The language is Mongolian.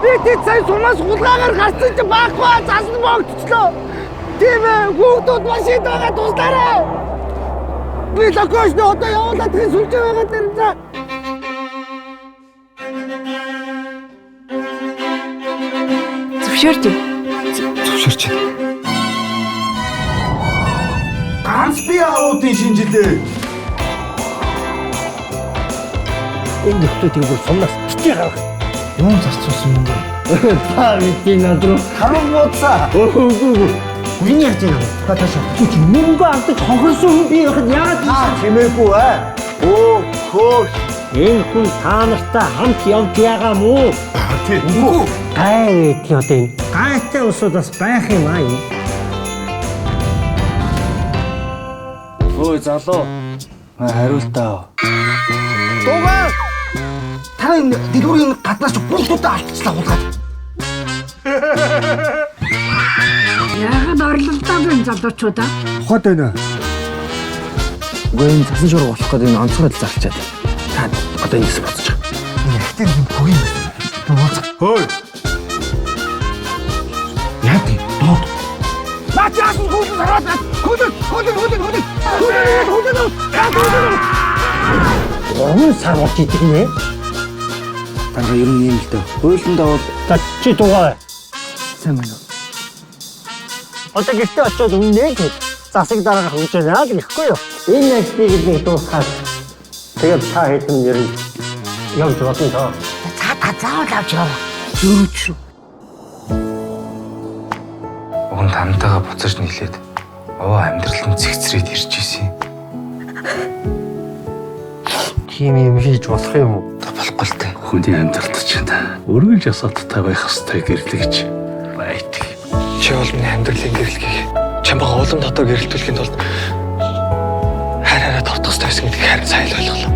Би тэд сая сумаас хулгайгаар гарсан чи байхгүй засан богдчихлоо. Тийм ээ, хүүхдүүд машин байгаа туслаарай. Би локошны одоо явуулаад тийм сүлжээ байгаа дэр за. Зөвшөөрч. Зөвшөөрч. Ганц би аудын шинжилээ. Энэ нөхдүүдийг бүр сумнаас битгий гаргах. Юун зарцуулсан юм бэ? Та бидний над руу Харин бууцаа. Үгүй. Миний ярьж байгаа. Та таашаа. Чи мөнгө алдаж хохирсон хүн би байхад яагаад Та чимээгүй аа. Өө хөө. Энэ хүн та нартай хамт явж байгаа мó? Тий. Үгүй. Гай гэдэг одоо энэ гайтай улсууд бас байх юм аа юм. Ой залуу. Хариултаа. Дугаа. Та энэ дэлгүүрийн гаднаас бүгдүүдээ алдчихлаа хулгаад. Яагаад оролдоод байна залуучуудаа? Хот байна. Үгүй энэ цасан шуурга болох гэдэг энэ онцгой л зарлчаад. Та одоо эндээс буцаж. Ихтэй юм бүх юм байна. Хөөе. Яа тийм доод. Наа чи асан хөлн хараад хөлн хөлн хөлн хөлн хөлн хөлн хөлн. 3 сар болж идэх нэ. Дараа ер нь юм л дөө. Хуулиндаа бол За чи дугаа. сайн байна уу? Одоо гэртээ очиод өмнө нэг засаг дараах гэж байна л гэхгүй юу? Энэ ажлыг нэг дуусгаад тэгээд та хэдэн нэр нь явж болно доо. За та заавал авч яваа. Зөрүүч шүү. Уг нь тантайгаа буцаж нийлээд овоо амьдрал нь зэгцрээд ирж исэн. Тийм юм хийж болох юм уу? Болохгүй л дээ. Хүний амьдралд чинь өргөлж асуудалтай байх ёстой гэрлэгч байдаг. Чи бол миний амьдралын гэрлэгийг чамбага улам дотор гэрэлтүүлэхийн тулд хайр хараа тордох ёстой байсан гэдгийг харин сайн л ойлголоо.